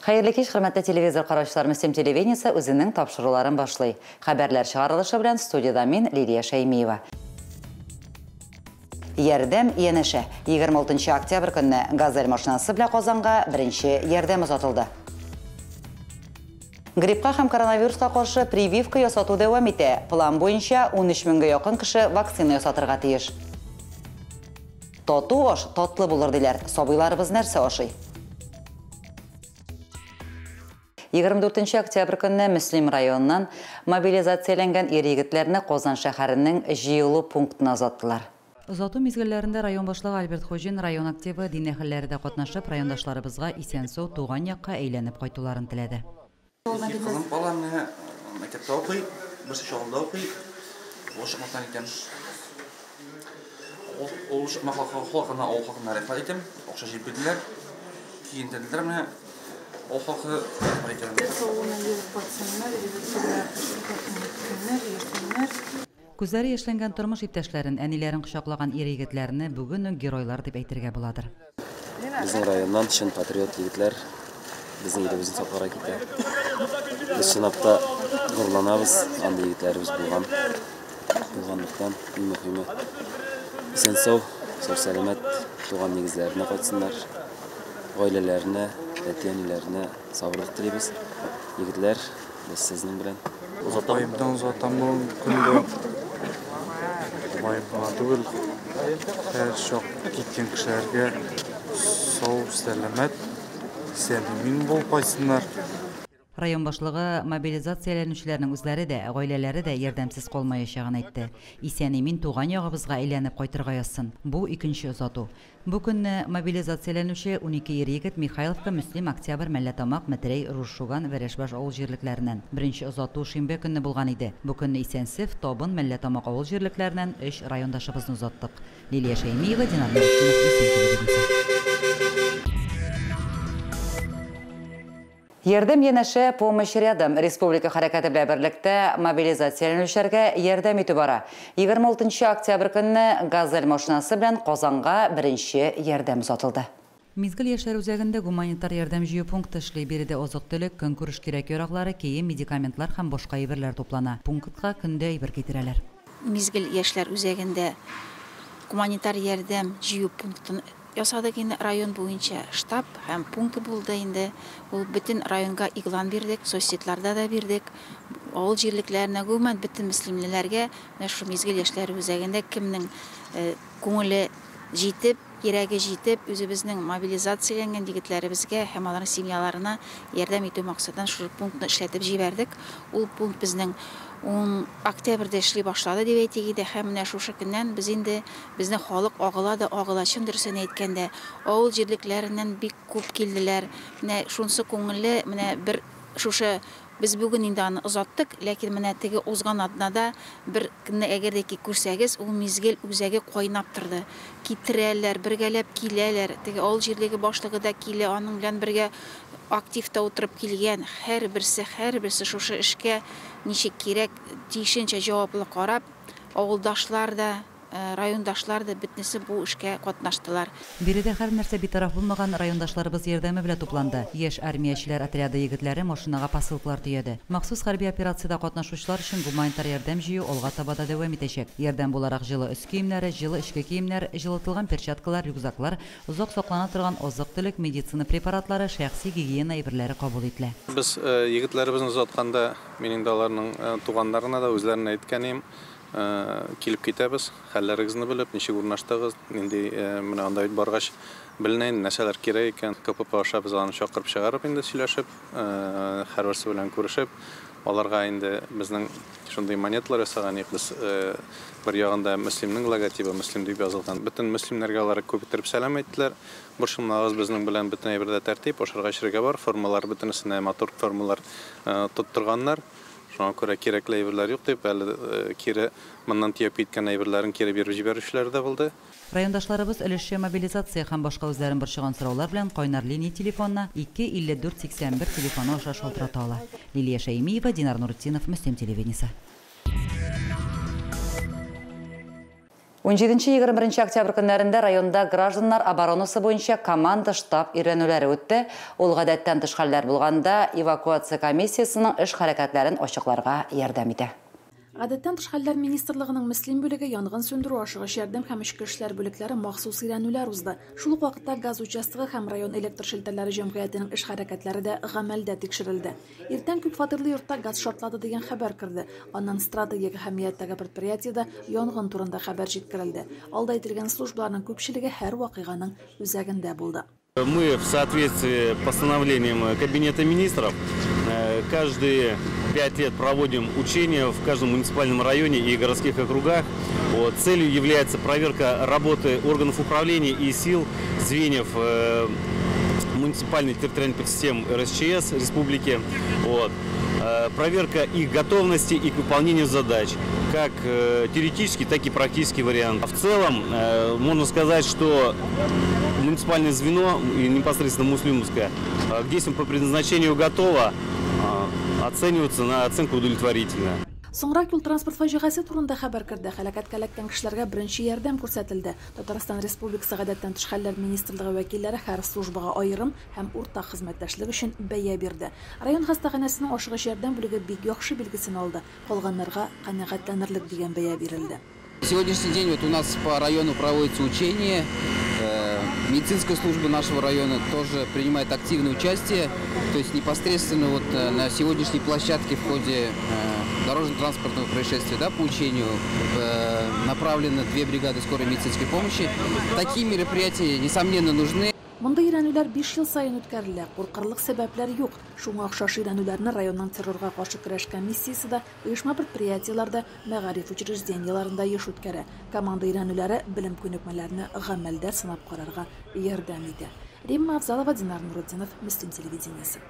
Хәерле кич, хөрмәтле телевизор караучылар! Мөслим телевидениесе үзенең тапшыруларын башлый. Хәбәрләр чыгарылышы белән студияда мин, Лилия Шәймиева. Ярдәм янәшә. 26 октябрь көнне «Газель» машинасы белән Казанга беренче ярдәм озатылды. Гриппка һәм коронавируска каршы прививка ясату дәвам итә. План буенча 13 меңгә якын кеше вакцина ясатырга тиеш. Тату аш татлы булыр диләр. Сабыйларыбыз нәрсә ашый? 24 октябрь көнне Мөслим районыннан мобилизацияләнгән ир-егетләрне Казан шәһәренең җыелу пунктына озаттылар. Озату мизгелләрендә район башлыгы Альберт Хуҗин, район активы, дин әһелләре дә катнашып, райондашларыбызга исән-сау туган якка әйләнеп кайтуларын теләде. Ике кызым кала менә, мәктәптә укый, берсе Чаллыда укый, ул чыкмактан икән. Ул чыкмак халкына, авыл халкына рәхмәт әйтәм, акча җыеп бирделәр, киендерделәр менә. Ул халкы рәхмәт әйтәм. Савына йөреп кайтсыннар, йөрсеннәр, үтсеннәр, йөрсеннәр. Күзләре яшьләнгән тормыш иптәшләрен, әниләрен кочаклаган ир-егетләрне бүген үк геройлар дип әйтергә буладыр. Безнең районнан чын патриот егетләр безнең илебезне сакларга китә. Без чынлап та горурланабыз, андый егетләребез булган. Булганлыктан иң мөһиме исән-сау, сау-сәламәт туган нигезләренә кайтсыннар. Гаиләләренә, әти-әниләренә сабырлык телибез. Егетләр, без сезнең белән. Апаемдан озатам бүгенге көндә. Апаем гына түгел, һәр чак киткән кешеләргә сау, сәламәт, исән-имин булып кайтсыннар. Район башлыгы мобилизацияләнүчеләрнең үзләре дә, гаиләләре дә ярдәмсез калмаячагын әйтте. Исән-имин туган ягыбызга әйләнеп кайтырга язсын. Бу икенче озату. Бу көнне мобилизацияләнүче 12 ир-егет Михайловка, Мөслим, Октябрь, Мәлләтамак, Метрәй, Русшуган, Вәрәшбаш авыл җирлекләреннән. Беренче озату шимбә көнне булган иде. Бу көнне Исәнсеф, Табын, Мәлләтамак авыл җирлекләреннән өч райондашыбызны озаттык. Лилия Шәймиева, Динар Нуретдинов, Мөслим телевидениесе. Ярдәм янәшә, Помощь рядом республика хәрәкәте белән берлектә мобилизацияләнүчеләргә ярдәм итү бара. 26 октябрь көнне «Газель» машинасы белән Казанга беренче ярдәм озатылды. Мизгел яшьләр үзәгендә гуманитар ярдәм җыю пункты эшли. Биредә азык-төлек, көнкүреш кирәк-яраклары, кием, медикаментлар һәм башка әйберләр туплана. Пунктка көндә әйбер китерәләр. Мизгел яшьләр үзәгендә гуманитар ярдәм җыю пунктын ясадык инде, район буенча штаб һәм пункт булды инде. Ул бөтен районга игълан бирдек, соцсетларда да бирдек. Авыл җирлекләренә, гомумән бөтен мөслимлеләргә менә шул Мизгел яшьләр үзәгендә кемнең күңеле җитеп, йөрәге җитеп, үзебезнең мобилизацияләнгән егетләребезгә һәм аларның семьяларына ярдәм итү максатыннан шул пунктны эшләтеп җибәрдек. Ул пункт безнең 10 октябрьдә эшли башлады дип әйтик иде, һәм менә шушы көннән без инде безнең халык агыла да агыла, чын дөресен әйткәндә, авыл җирлекләреннән бик күп килделәр. Менә шунысы күңелле, менә бер шушы без бүген инде аны озаттык, ләкин менә теге узган атнада бер көнне әгәр дә ки күрсәгез, ул мизгел үзәге кайнап торды. Китерәләр, бергәләп киләләр. Теге авыл җирлеге башлыгы да килә, аның белән бергә активта утырып килгән һәрберсе, һәрберсе шушы эшкә ничек кирәк, тиешенчә җаваплы карап, авылдашлар да, райондашлар да бөтенесе бу эшкә катнаштылар. Биредә һәр нәрсә битараф булмаган райондашларыбыз ярдәме белән тупланды. Яшь армиячеләр отряды егетләре машинага посылкалар төяде. Махсус хәрби операциядә катнашучылар өчен гуманитар ярдәм җыю алга таба да дәвам итәчәк. Ярдәм буларак җылы өс киемнәре, җылы эчке киемнәр, җылытылган перчаткалар, рюкзаклар, озак саклана торган азык-төлек, медицина препаратлары, шәхси гигиена әйберләре кабул ителә. Без егетләребезне озатканда, мин инде аларның туганнарына да үзләренә әйткән идем, килеп китәбез, хәлләрегезне белеп, ничек урнаштыгыз, нинди менә анда бит баргач беленә инде нәрсәләр кирәк икән. КПП аша без аны чакырып чыгарып инде сөйләшеп, һәрберсе белән күрешеп, аларга инде безнең шундый монеталар ясаган идек. Без бер ягында Мөслимнең логотибы, Мөслим дип язылган. Бөтен мөслимнәргә алар күп иттереп сәлам әйттеләр. Борчылмагыз, безнең белән бөтен әйбердә тәртип, ашарга эчәргә бар, формалар бөтенесенә матур формалар тоттырганнар. Шуңа күрә кирәкле әйберләр юк дип, әле кире моннан төяп киткән әйберләрен кире биреп җибәрүчеләр дә булды. Райондашларыбыз өлешчә мобилизация һәм башка үзләрен борчыган сораулар белән кайнар линия телефонына 2 54 81 телефоны аша шалтырата ала. Лилия Шәймиева, Динар Нуретдинов, Мөслим телевидениесе. 17-21 октябрь көннәрендә районда гражданнар оборонасы буенча команда штаб өйрәнүләре үтте. Ул гадәттән тыш хәлләр булганда эвакуация комиссиясенең эш хәрәкәтләрен ачыкларга ярдәм итә. Гадәттән тыш хәлләр министрлыгының Мөслим бүлеге янгын сүндерү, ашыгыч ярдәм һәм эчке эшләр бүлекләре махсус өйрәнүләр узды. Шул ук вакытта газ участогы һәм район электр челтәрләре җәмгыятенең эш хәрәкәтләре дә гамәлдә тикшерелде. Иртән күпфатирлы йортта газ шартлады дигән хәбәр керде. Аннан стратегик әһәмияттәге предприятиедә янгын турында хәбәр җиткерелде. Алда әйтелгән службаларның күпчелеге һәр вакыйганың үзәгендә булды. Мы в соответствии с постановлением Кабинета министров каждые 5 лет проводим учения в каждом муниципальном районе и городских округах. Вот. Целью является проверка работы органов управления и сил, звеньев муниципальных территориальных подсистем РСЧС республики. Вот. Проверка их готовности и к выполнению задач, как теоретический, так и практический вариант. В целом, можно сказать, что муниципальное звено, и непосредственно Муслюмовское, к действиям по предназначению готово, оцениваются на оценку удовлетворительно. Соңрак юл-транспорт фаҗигасе турында хәбәр керде. Һәлакәткә эләккән кешеләргә беренче ярдәм күрсәтелде. Татарстан Республикасы гадәттән тыш хәлләр министрлыгы вәкилләре һәр службага аерым һәм уртак хезмәттәшлек өчен бәя бирде. Район хастаханәсенең ашыгыч ярдәм бүлеге бик яхшы билгесен алды. Калганнарга канәгатьләнерлек дигән бәя бирелде. Сегодняшний день вот у нас по району проводится учение. Медицинская служба нашего района тоже принимает активное участие. То есть непосредственно вот на сегодняшней площадке в ходе дорожно-транспортного происшествия, да, по учению направлены 2 бригады скорой медицинской помощи. Такие мероприятия, несомненно, нужны. Мондый өйрәнүләр 5 ел саен үткәрелә. Куркырлык сәбәпләр юк. Шуңа охшаш өйрәнүләрне районның террорга каршы көрәш комиссиясе дә, оешма предприятиеләрдә, мәгариф учреждениеләрендә еш үткәрә. Команда өйрәнүләре белем күнекмәләрне гамәлдә сынап карарга ярдәм итә. Римма Афзалова, Динар Нурутдинов, Мөслим телевидениесе.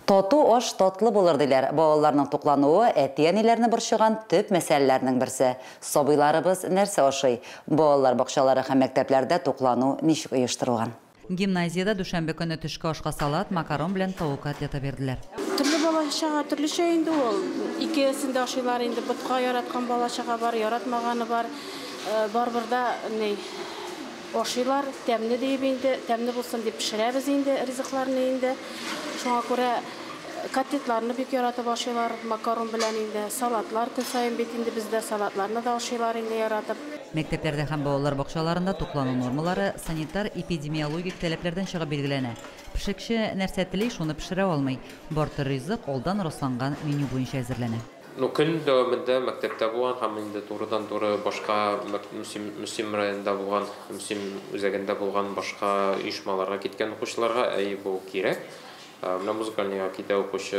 Тату аш татлы булыр диләр. Балаларның туклануы әти-әниләрне борчыган төп мәсьәләләрнең берсе. Сабыйларыбыз нәрсә ашый? Балалар бакчалары һәм мәктәпләрдә туклану ничек оештырылган? Гимназиядә дүшәмбе көне төшке ашка салат, макарон белән тавык котлеты бирделәр. Төрле бала-чага төрлечә инде ул. Икесен дә ашыйлар инде. Ботка яраткан бала-чага бар, яратмаганы бар. Барыбер дә ни ашыйлар, тәмле дип инде, тәмле булсын дип пешерәбез инде ризыкларны инде. Шуңа күрә котлетларны бик яратып ашыйлар, макарон белән инде, салатлар көн саен бит инде бездә салатларны да ашыйлар инде яратып. Мәктәпләрдә һәм балалар бакчаларында туклану нормалары санитар-эпидемиологик таләпләрдән чыгып билгеләнә. Пешекче нәрсә тели, шуны пешерә алмый. Бар төр ризык алдан расланган меню буенча әзерләнә. Ну, көн дәвамында мәктәптә булган һәм инде турыдан-туры башка Мөслим районында булган, Мөслим үзәгендә булган башка оешмаларга киткән укучыларга әй бу кирәк. Менә музыкальныйга китә укучы,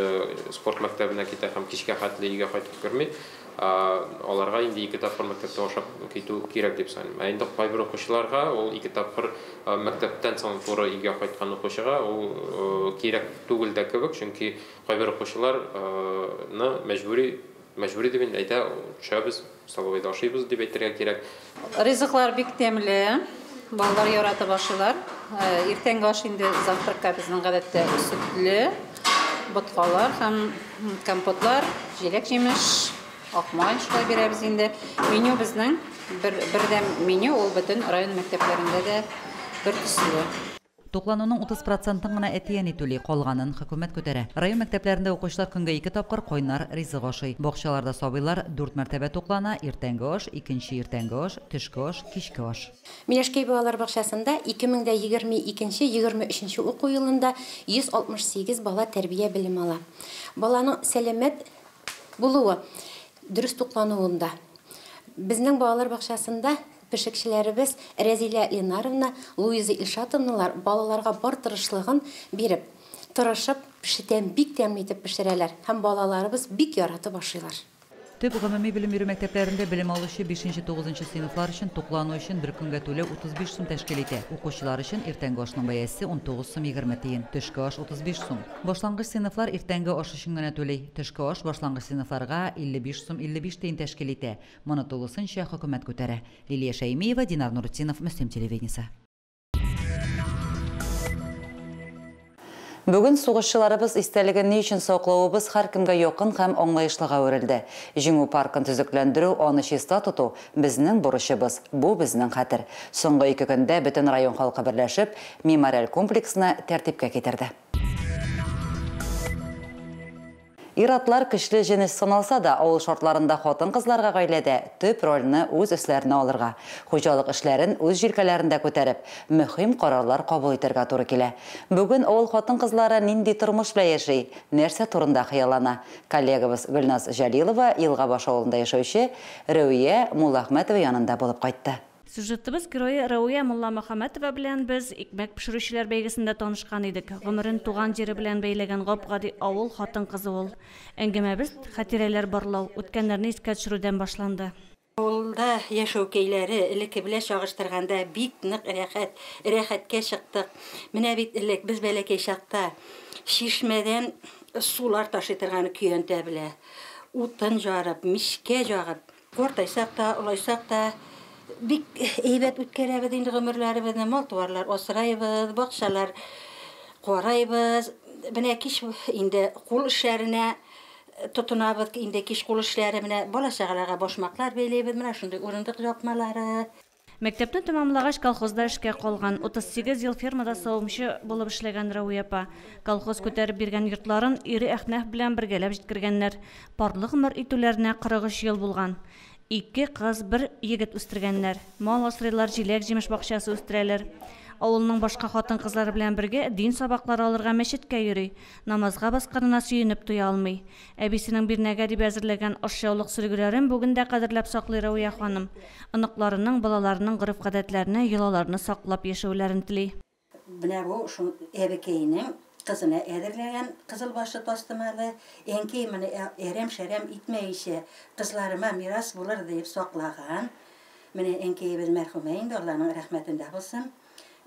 спорт мәктәбенә китә һәм кичкә хәтле өйгә кайтып керми. Аларга инде 2 тапкыр мәктәптә ашап китү кирәк дип саныйм. Ә инде кайбер укучыларга ул 2 тапкыр мәктәптән соң туры өйгә кайткан укучыга ул кирәк түгел дә кебек, чөнки кайбер укучыларны мәҗбүри дип инде әйтә, төшәбез, столовыйда ашыйбыз дип әйтергә кирәк. Ризыклар бик тәмле, балалар яратып ашыйлар. Иртәнге аш инде завтракка безнең гадәттә сөтле боткалар һәм компотлар, җиләк-җимеш, акмай шулай бирәбез инде. Меню безнең бердәм меню, ул бөтен район мәктәпләрендә дә бер төсле. Туклануның 30%-ын гына әти-әни түли, калганын хөкүмәт күтәрә. Район мәктәпләрендә укучылар көнгә 2 тапкыр кайнар ризык ашый. Бакчаларда сабыйлар 4 мәртәбә туклана: иртәнге аш, икенче иртәнге аш, төшке аш, кичке аш. Миләшкәй балалар бакчасында 2022-23 уку елында 168 бала тәрбия белем ала. Баланың сәламәт булуы дөрес туклануында. Безнең балалар бакчасында пешекчеләребез Рәзилә Ленаровна, Луиза Илшатовналар балаларга бар тырышлыгын биреп, тырышып, пешетән бик тәмле итеп пешерәләр һәм балаларыбыз бик яратып ашыйлар. Төп гомуми белем бирү мәктәпләрендә белем алучы 5-9 сыйныфлар өчен туклану өчен бер көнгә түләү 35 сум тәшкил итә. Укучылар өчен иртәнге ашның бәясе 19 сум 20 тиен, төшке аш 35 сум. Башлангыч сыйныфлар иртәнге аш өчен генә түли. Төшке аш башлангыч сыйныфларга 55 сум 55 тиен тәшкил итә. Моны тулысынча хөкүмәт күтәрә. Лилия Шәймиева, Динар Нурутдинов, Мөслим телевидениесе. Бүген сугышчыларыбыз истәлеген ни өчен саклавыбыз һәркемгә якын һәм аңлаешлыга әверелде. Җиңү паркын төзекләндерү, аны чиста тоту, безнең бурычыбыз, бу безнең хәтер. Соңгы ике көндә бөтен район халкы берләшеп, мемориаль комплексны тәртипкә китерде. Ир-атлар көчле җенес саналса да, авыл шартларында хатын-кызларга гаиләдә төп рольне үз өсләренә алырга, хуҗалык эшләрен үз җилкәләрендә күтәреп, мөһим карарлар кабул итәргә туры килә. Бүген авыл хатын-кызлары нинди тормыш белән яши, нәрсә турында хыяллана? Коллегабыз Гөлназ Җәлилова Елгабаш авылында яшәүче Рәвия Муллаәхмәтова янында булып кайтты. Сюжетыбыз герое Рәвия Мулламөхәммәтова белән без икмәк пешерүчеләр бәйгесендә танышкан идек. Гомерен туган җире белән бәйләгән гап-гади авыл хатын-кызы ул. Әңгәмәбез хатирәләр барлау, үткәннәрне искә төшерүдән башланды. Авылда яшәү көйләре элекке белән чагыштырганда бик нык рәхәт, рәхәткә чыктык. Менә бит элек без бәләкәй чакта чишмәдән сулар ташый торган көянтә белә, утын жарып, мичкә ягып, картайсак та, олайсак та бик әйбәт үткәрәбез инде гомерләребезне, мал-туарлар асрайбыз, бакчалар карайбыз. Менә кич инде кул эшләренә тотынабыз, инде кич кул эшләре, менә бала-чагаларга башмаклар бәйләйбез, менә шундый урындык япмалары. Мәктәпне тәмамлагач, колхозда эшкә калган. 38 ел фермада савымчы булып эшләгән Рәвия апа. Колхоз күтәреп биргән йортларын ире Әхнәф белән бергәләп җиткергәннәр. Парлы гомер итүләренә 43 ел булган. Ике кыз, бер егет үстергәннәр. Мал асрыйлар, җиләк-җимеш бакчасы үстерәләр. Авылның башка хатын-кызлары белән бергә дин сабаклары алырга мәчеткә йөри. Намазга басканына сөенеп туя алмый. Әбисенең бирнәгә дип әзерләгән ашъяулык сөлгеләрен бүген дә кадерләп саклый Рәвия ханым. Оныкларының, балаларының гореф-гадәтләрне, йолаларны саклап яшәүләрен тели. Менә бу шул әбекәйнең кызына әзерләгән кызыл башлы тастымалы. Әнкәй моны әрәм-шәрәм итмәенчә кызларыма мирас булыр дип саклаган. Менә әнкәебез мәрхүмә инде, Алланың рәхмәтендә булсын.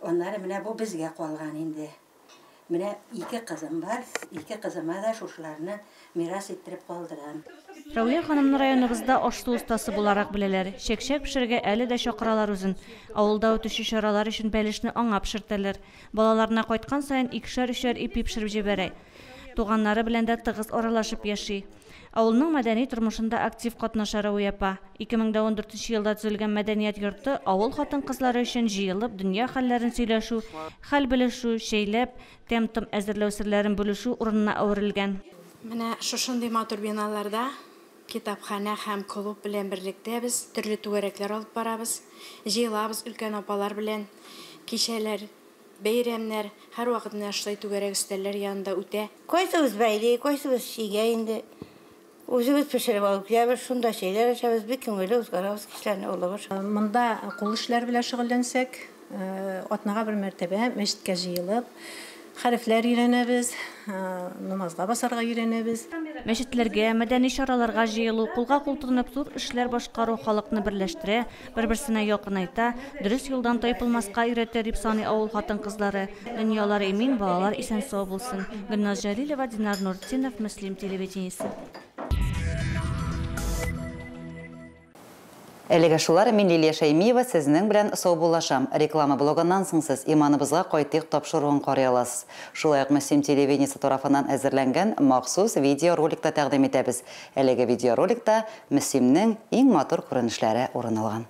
Аннары менә бу безгә калган инде. Менә ике кызым бар, ике кызыма да шушыларны мирас иттереп калдырам. Рәвия ханымны районыбызда аш-су остасы буларак беләләр. Чәкчәк пешерергә әле дә чакыралар үзен. Авылда үтүче чаралар өчен бәлешне аңа пешертәләр. Балаларына кайткан саен икешәр-өчәр ипи пешереп җибәрә. Туганнары белән дә тыгыз аралашып яши. Авылның мәдәни тормышында актив катнаша Рәвия апа. 2014 елда төзелгән мәдәният йорты авыл хатын-кызлары өчен җыелып дөнья хәлләрен сөйләшү, хәл белешү, чәйләп, тәм-том әзерләү серләрен бүлешү урынына әверелгән. Менә шушындый матур биналарда китапханә һәм клуб белән берлектә без төрле түгәрәкләр алып барабыз. Җыелабыз өлкән апалар белән, кичәләр, бәйрәмнәр һәрвакыт менә шулай түгәрәк өстәлләр янында үтә. Кайсыбыз бәйли, кайсыбыз чигә инде. Үзебез пешереп алып киләбез, шунда чәйләр эчәбез, бик күңелле уздырабыз кичләрне, Аллага шөкер. Монда кул эшләре белән шөгыльләнсәк, атнага бер мәртәбә мәчеткә җыелып, хәрефләр өйрәнәбез, намазга басарга өйрәнәбез. Мәчетләргә, мәдәни чараларга җыелу, кулга кул тотынып зур эшләр башкару халыкны берләштерә, бер-берсенә якынайта, дөрес юлдан тайпылмаска өйрәтә дип саный авыл хатын-кызлары. Дөньялар имин, балалар исән-сау булсын. Гөлназ Җәлилова, Динар Нуртдинов, Мөслим телевидениесе. Әлегә шулар, мин Лилия Шәймиева сезнең белән саубуллашам. Реклама блогыннан соң сез Иманыбызга кайтыйк тапшыруын карый аласыз. Шулай ук Мөслим телевидениесе тарафыннан әзерләнгән махсус видеоролик та тәкъдим итәбез. Әлеге видеороликта Мөслимнең иң матур күренешләре урын алган.